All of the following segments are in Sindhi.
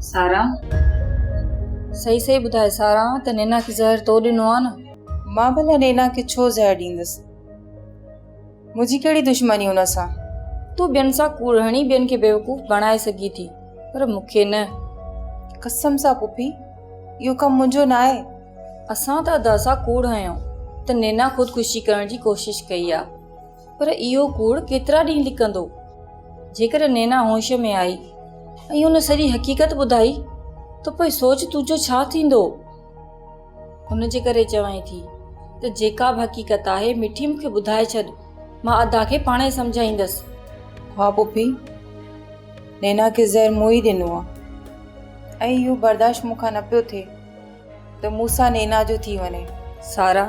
سارا! صحيح صحيح ٻڌاء سارا ته نينا کي زهر تو ڏنو آ نه؟ مان ڀلا نينا کي ڇو زهر ڏيندس؟ منهنجي ڪهڙي دشمني ان سان؟ تون ٻين سان ڪوڙ هڻي ٻين کي بيوقوف بڻائي سگهين ٿي پر مون کي نه. قسم سان پڦي اهو ڪم منهنجو ناهي. اسان ته ادا سان ڪوڙ هنيو ته نينا خودڪشي ڪرڻ جي ڪوشش ڪئي آ. پر اهو ڪوڙ ڪيترا ڏينهن لڪندو؟ جيڪڏهن نينا هوش ۾ آئي ۽ هن سڄي حقيقت ٻڌائي ته پوء سوچ تنهنجو ڇا ٿيندو؟ ان جي ڪري چوانء ٿي ته جيڪا به حقيقت آهي مٺي مون کي ٻڌائي ڇڏ، مان ادا کي پاڻهي سمجهائيندس. ها پڦي، نينا کي زهر مون ئي ڏنو آ ۽ اهو برداشت مون کان نه پيو ٿئي. ته مون سان نينا جو ٿي وڃي. سارا،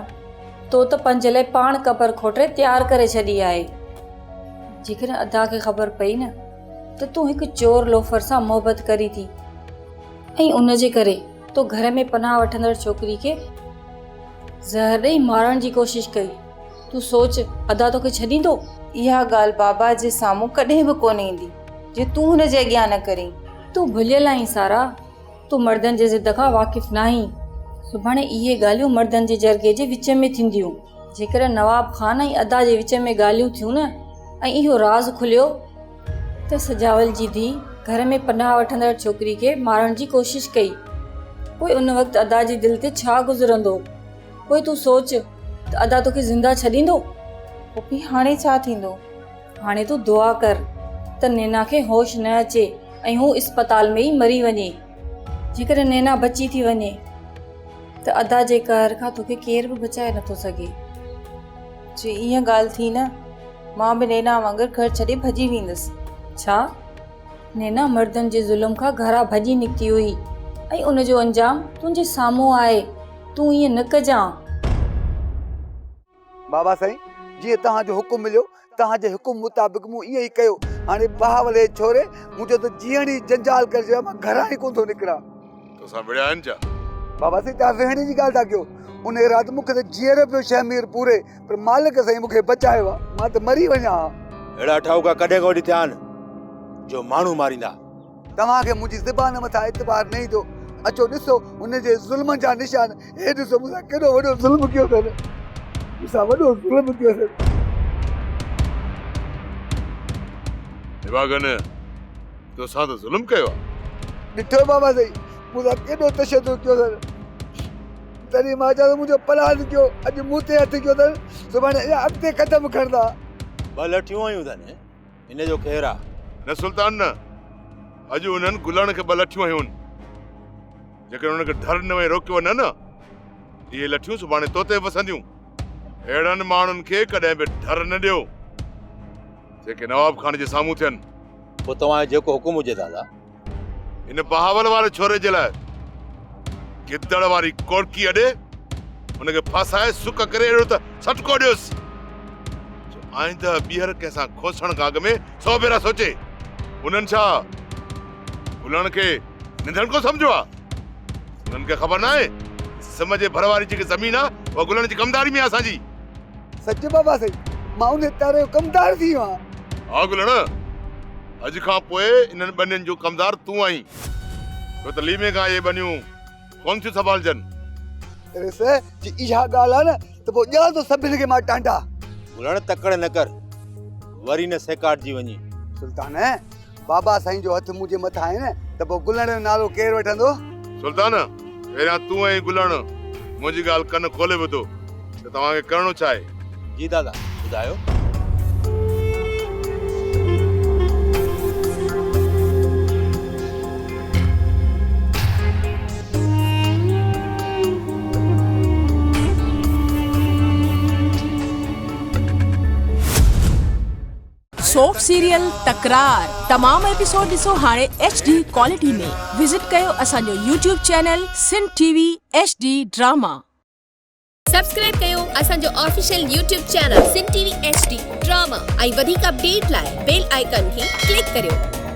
تو ته پنهنجي لاء پاڻ قبر کوٽي تيار ڪري ڇڏي آهي. جيڪڏهن ادا کي خبر پئي نه ته تون هڪ چور لوفر سان محبت ڪرين ٿي ۽ ان جي ڪري تو گهر ۾ پناهه وٺندڙ ڇوڪري کي زهر ڏئي مارڻ جي ڪوشش ڪئي، تون سوچ ادا توکي ڇڏيندو؟ اها ڳالهه بابا جي سامهون ڪڏهن به ڪونه ايندي جي تون هن جي اڳيان نه ڪرين. تون ڀليل آهين سارا، تون مردن جي ضد کان واقف ناهين. سڀاڻي اهي ڳالهيون مردن جي جرڳي جي وچ ۾ ٿينديون. جيڪڏهن نواب خان ۽ ادا جي وچ ۾ ڳالهيون ٿيون نه ۽ اهو راز کليو ته سجاول جي ڌيء گهر ۾ پناهه وٺندڙ ڇوڪري کي مارڻ جي ڪوشش ڪئي، پوء ان وقت ادا جي دل تي ڇا گذرندو؟ پوء تون سوچ ته ادا توکي زنده ڇڏيندو؟ پڦي هاڻي ڇا ٿيندو؟ هاڻي تون دعا ڪر ته نينا کي هوش نه اچي ۽ هو اسپتال ۾ ئي مري وڃي. جيڪڏهن نينا بچي ٿي وڃي ته ادا جي قهر کان توکي ڪير به بچائي نٿو سگهي. جي ائين ڳالهه ٿي نه، مان به نينا وانگر گهر ڇڏي ڀڄي ويندس. ڇا؟ نينا مردن جي ظلم کان گهران ڀڄي نڪتي هئي ۽ ان جو انجام تنهنجي سامهون آهي. تون ائين نه ڪجان. بابا سائين، جيئن توهان جو حڪم مليو، توهان جي حڪم مطابق مون ائين ئي ڪيو. هاڻي بهاول جي ڇوري منهنجو ته جيئڻ ئي جنجال ڪري ڇڏيو آهي، مان گهران ئي ڪونه ٿو نڪران. توسان وڙهيا آهن ڇا؟ بابا سائين، توهان ويهڻ جي ڳالهه ٿا ڪيو. انهيء رات مون کي ته جيئرو پيو شهمير پوري، پر مالڪ سائين مون کي بچايو آهي، مان ته مري وڃان ها. اهڙا ٺاهوڪا ڪڏهن کان وٺي ٿيا آهن، جو ماڻهو ماريندا. توهان کي منهنجي زبان مٿان اعتبار نه ايندو. اچو ڏسو هن جي ظلمن جا نشان. هي ڏسو مون سان ڪيڏو وڏو ظلم ڪيو اٿن. مون سان وڏو ظلم ڪيو اٿن. نڀاڳن تو سان ته ظلم ڪيو آهي. ڏٺو بابا سائين مون سان ڪيڏو تشدد ڪيو اٿن. تڏهن مان چيو ته منهنجو پلاند ڪيو اڄ مون تي هٿ ڪيو اٿن سڀاڻي اڃا اڳتي قدم کڻندا. ٻه لٺيون هنيون اٿن. هن جو خير آ. نه سلطان نه، اڄ انهن گلڻ کي ٻه لٺيون هنيون. جيڪڏهن انهن کي ڍر ڏنو ۽ روڪيو نه نه، ته اهي لٺيون سڀاڻي تو تي به وسنديون. اهڙن ماڻهن کي ڪڏهن به ڍر نه ڏيو، جيڪي نواب خان جي سامهون ٿين. پوء توهان جو جيڪو حڪم هجي دادا. هن بهاول واري ڇوري جي لاء گدڙ واري ڪوڙڪي اڏي ان کي ڦاسائي سڪ ڪري اهڙو ته سٽڪو ڏيوس جو آئنده ٻيهر ڪنهن سان کوسڻ کان اڳ ۾ سو ڀيرا سوچي. انهن ڇا گلڻ کي ننڌڻڪو سمجهيو آ؟ انهن کي خبر ناهي سم جي ڀر واري جيڪي زمين آ اها گلڻ جي ڪمداري ۾ آ اسان جي. سچ بابا سائين مان انهي تاري جو ڪمدار ٿي ويو آهيان. ها گلڻ اڄ کان پوء انهن ٻنين جو ڪمدار تون آهين، ڇو ته ليمي کان اهي ٻنيون ڪونه ٿيون سنڀالجن. رس، جي اها ڳالهه آهي نه ته پوء ڏيان ٿو سڀني کي مان ٽانڊا. گلڻ تڪڙ نه ڪر، وري نه سيڪاٽجي وڃين. سلطان، بابا سائين جو هٿ منهنجي مٿان آهي نه ته پوء گلڻ جو نالو ڪير وٺندو؟ سلطان، پهريان تون ۽ گلڻ منهنجي ڳالهه ڪن کولي ٻڌو ته توهان کي ڪرڻو ڇا آهي؟ جي دادا، ٻڌايو. سوپ سيريل تڪرار تمام ايپيسوڊ ڏسو هاڻي ايڇ ڊي ڪوالٽي ۾ وزٽ ڪيو اسان جو YouTube channel Sindh T V H D drama. Subscribe ڪيو اسان جو official YouTube channel Sindh T V H D drama ۽ وڌيڪ اپڊيٽ لاء بيل آئيڪان کي ڪلڪ ڪريو.